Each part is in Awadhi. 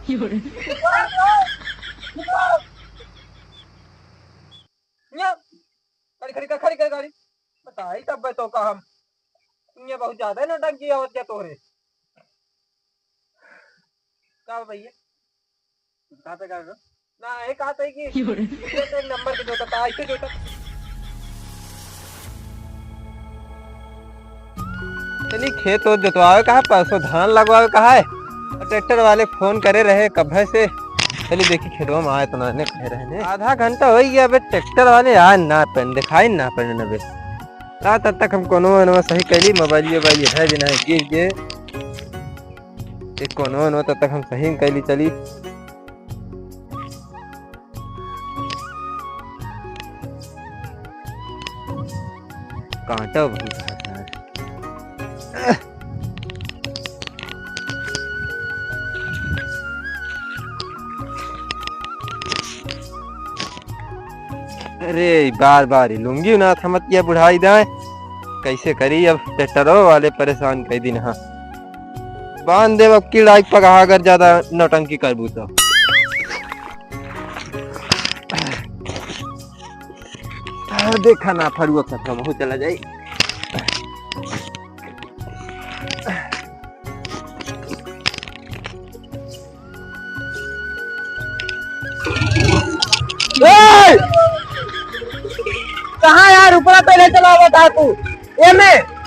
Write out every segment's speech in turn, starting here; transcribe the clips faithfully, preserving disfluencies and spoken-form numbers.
या, खड़ी, खड़ी कर, खड़ी कर गाड़ी। बताई तब तो का हम। ये बहुत ज्यादा नौटंकी आवत क्या तोहरे? का भैया? का पे का? ना, ये का तई कि ये तो एक नंबर के जोता था, ऐसे जोता। चली खेत ओत जोतवावे कहा, परसों धान लगवावे कहा है। और ट्रैक्टर वाले फोन करे रहे कब्बे से। चली देखी खेतवा में आए तो ना, ने कहे रहे ने। आधा घंटा हो गया, अबे ट्रैक्टर वाले आए ना पेन, दिखाई ना पेन ना बे। का तब तक हम कोनो वनवा सही कैली, मोबाइल वोबाइल है भी ना गिर गए। एक कोनो वनवा तब तक हम सही कैली चली। कांटा बहुत है। अरे, बार बार ही लुंगी ना थमत या बुढ़ाई दाए। कैसे करी अब, ट्रैक्टरो वाले परेशान कई दिन। हाँ, बांध देव अब किड़ाई पगहा, अगर ज्यादा नौटंकी करबू तो। आ, देखा ना, फरुआ खतरा बहुत चला जाई। ए! कहाँ यार, ऊपरा पहले चला हुआ था तू। ये में।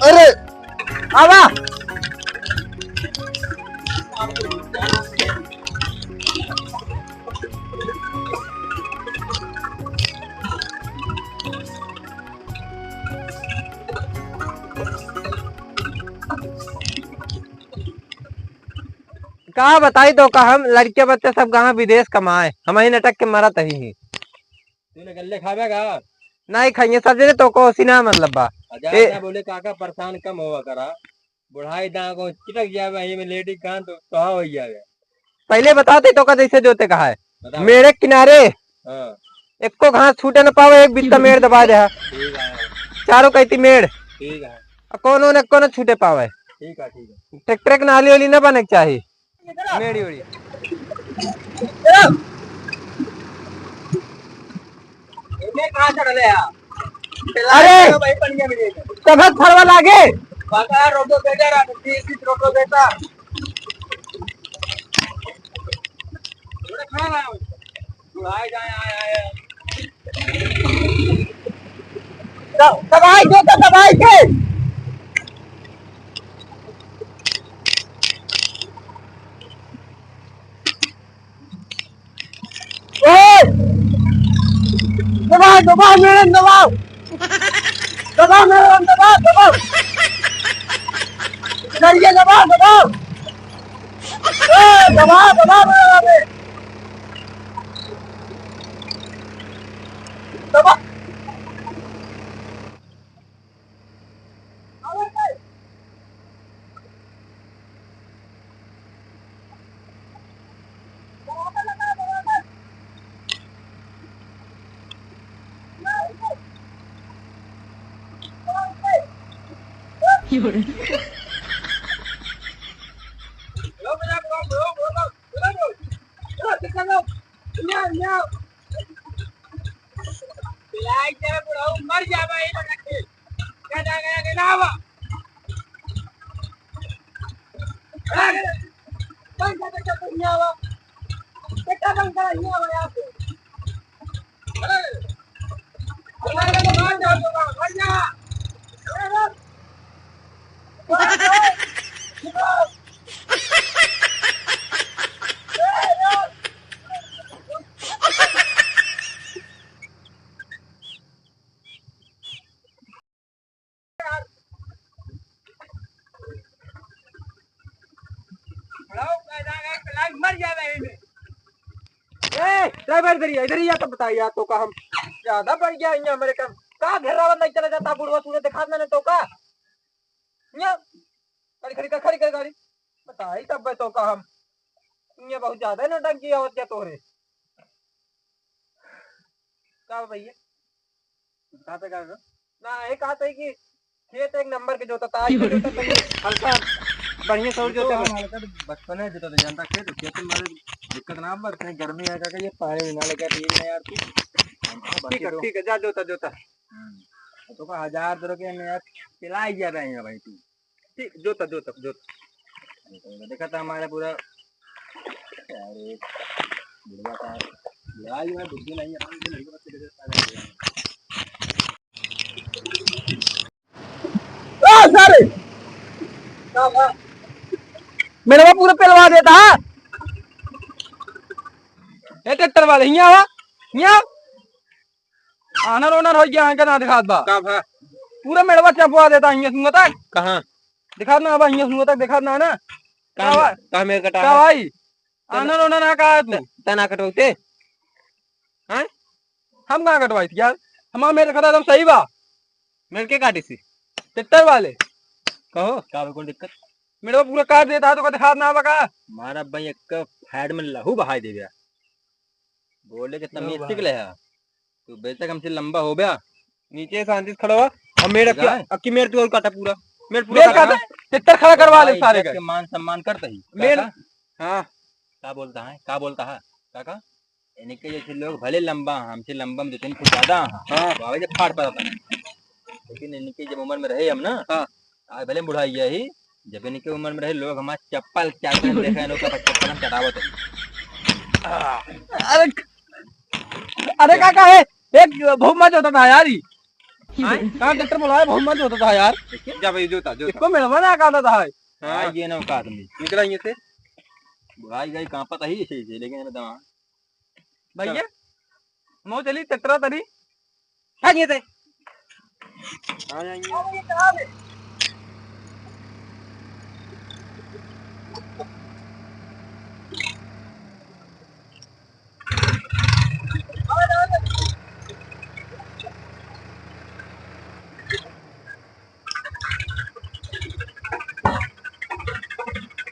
अरे, आवा। का बताई तो का हम, लड़के बच्चे सब कहाँ विदेश कमाए, हम ही नटक के मरत ही। तूने गल्ले खावे का? नहीं खाइए सब जने, तो को ओसी ना मतलब बा। हजार ए ना बोले काका, परेशान कम होवा करा। बुढ़ाई दांव को चिटक जावे, यही में लेटी कान तो कहा हो जावे। पहले बताते तो का जैसे जोते कहा है। बताओ। मेरे किनारे हाँ। एको घास छूटे न पावे, एक बित्ता मेड़ दबा दे। ठीक है। चारों कहती मेड़। ठीक है। आ कोनो न कोनो छूटे पावे। ठीक है, ठीक है। ट्रैक्टर के नाली वाली न बने के चाही। मेड़ी उड़ी। इन्हें कहाँ चढ़ले हैं? अरे! भाई, बढ़िया मिलेगा। तबे फरवा लागे। बाजार रोटो बेटा, तीस, तीस रोटो बेटा। थोड़ा खड़ा रहा है। बुढ़ाए जाए, आए, आए। द-, दबाई दे तो दबाई के। ओए! दबाओ, दबाओ, मैडम, दबाओ। दबाओ, मैडम, दबाओ, दबाओ। इधर ये दबाओ, दबाओ। ए, दबाओ, दबाओ, मैडम, अबे। दबाओ। पिलाई जाए बुढ़ऊ, मर जाबा, ये लगा के। क्या जाएगा, ये ना आवा। बंद कर, बेटा, तू नहीं आवा। बेटा, बंद कर, नहीं आवा यहाँ पे। अरे, अरे, मर जाओ, मर जा। अरे, अरे। मर जावे इधर। ए, ड्राइवर इधर ही आ, इधर ही आ, तो बताइए यार, तो का हम ज्यादा बढ़ गया यहाँ मेरे काम। का घेरावत नहीं चला जाता बुढ़वा, तूने देखा मैंने तो का? यहाँ खड़ी, खड़ी कर, खड़ी कर गाड़ी। बताई तब तो का हम। ये बहुत ज्यादा है नौटंकी आवत क्या तोहरे? का भैया? का पे का? ना, ये कहा था कि खेत एक नंबर के जोतत है, आज के जोतत है, हल्का बढ़िया सौर ये तो जोते हम बस। हल्का तो बचपन है जोतत है, जानता खेत, खेत में हमारे दिक्कत ना, बस कहीं गर्मी है, काका, ये पानी भी ना लगा, ये भी ना यार तू। हम तो ठीक बाकी है, तो ठीक है, जा जोता, जोता। हम्म। तो का हजार दे के यार पिला ही जा रहे हैं भाई तू। ठीक, जोता, जोता, जोता। देखा था हमारा पूरा, अरे, बुढ़वा का, बुढ़वा ही है, बुद्धि नहीं है, हम तो नहीं बच्चे के साथ। ओ सारे! मेरा पूरा पेलवा देता है। ए ट्रैक्टर वाले, हियाँ आवा, हियाँ। आनर ओनर हो गया है, का ना दिखात बा। का भा? पूरा मेड़वा चपवा देता है, हियाँ सुनता है। कहाँ? दिखात ना बा, हियाँ सुनता है, दिखात ना ना। का का बा? का मेड़ कटा का है? भाई? तना आनर ओनर ना का है तू? त-, तना कटौते? हैं? हम कहाँ कटवाई थी यार? हमारा मेड़ खड़ा एकदम सही बा। मेड़ के काटी सी? ट्रैक्टर वाले। कहो, का बा, कौन दिक्कत? मेड़वा पूरा काट देता है, तो का दिखात ना बा का? मारा भाई एक फाड़ में लहू बहाई दे गया। बोले के लो तमीज भाई। सीख ले है। तू बेशक हमसे लंबा हो गया। नीचे शांति से खड़ा हुआ। और मेड़ अक्की, जाए। अक्की मेड़ तू और काटा पूरा। मेड़ पूरा मेड़ काटा। काटा, ट्रैक्टर खड़ा करवा ले भाई, सारे इज्जत का। के मान सम्मान करता ही। मेड़ काका। हाँ। का बोलता है? का बोलता है? काका? इनके जैसे लोग भले लंबा हैं, हमसे लंबा में दो तीन फुट ज्यादा हैं। हाँ। तो आवे जब फाड़ पड़ता है। लेकिन इनके जब उम्र में रहे हम ना, हाँ। आज भले बुढ़ा गया ही, जब इनके उम्र में रहे लोग हमारा चप्पल चाटते देखे, इनका चप्पल हम चटावत है। अरे, अरे काका है, एक बहुत मजा होता था यार, ये। हाँ? कहाँ ट्रैक्टर बुलाया, बहुत मजा होता था यार। देखिए, जा भाई, जोता, जोता। इसको मेलवा ना कहता था। हाँ। हाँ, ये ना का आदमी। निकला ये से। बुढ़ाई गई, कांपत ही इसे, इसे, लेकिन ये दवा। भैया, चल। मऊ चली, ट्रैक्टर तरी। भाग ये से। आ जाएंगे।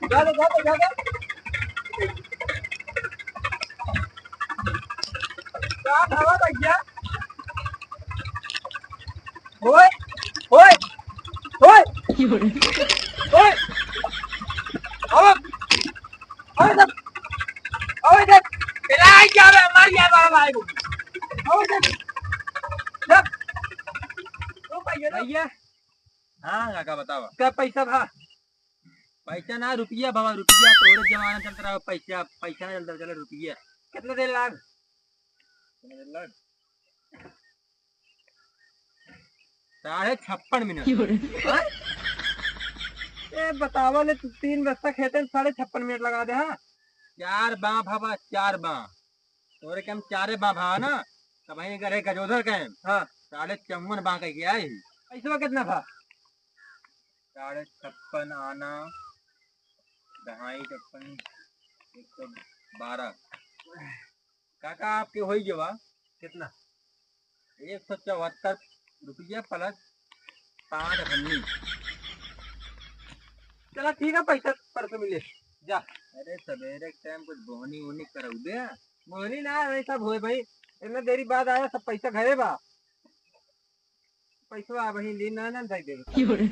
जा दे, जा दे, जा दे। का हवा भैया? ओए, ओए, ओए, ओए, आओ, आओ इधर, आओ इधर, चला जा बे, मर गया बड़ा भाई को, आओ इधर, जब, ओ भैया, भैया, हाँ, काका, बतावा। का पैसा भा? पैसा ना, रुपया बाबा, रुपया। तोरे जमाना चलत रहा पैसा, पैसा ना चलत रहा, चला रुपया। कितना देर लाग? कितना देर लाग? साढ़े छप्पन मिनट। क्यों रे? हाँ? ए, बतावा ले, तू तीन बस्ता खेते में साढ़े छप्पन मिनट लगा दे, हाँ? चार बाँ बाबा, चार बाँ। तोरे के हम चारे बाँ भा ना, तब वहीं करे गजोधर के। हाँ। साढ़े चौवन बाँ कह के आई। पैसवा कितना भा? साढ़े छप्पन आना, दहाई छप्पन, एक सौ बारह। काका, आपके होई गवा। कितना? एक सौ चौहत्तर रुपया plus पाँच हन्नी। चला ठीक है, पैसा परसों मिले। जा। अरे, सवेरे के टाइम कुछ बोहनी वोहनी करउबे? बोहनी ना, वही सब होए भाई। इतना देरी बाद आया, सब पैसा घरे बा। पैसवा वहीं ली ना, ना दे देबे। क्यों रे?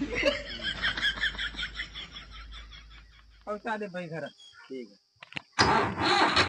पहुँचा दे भाई घर। ठीक है।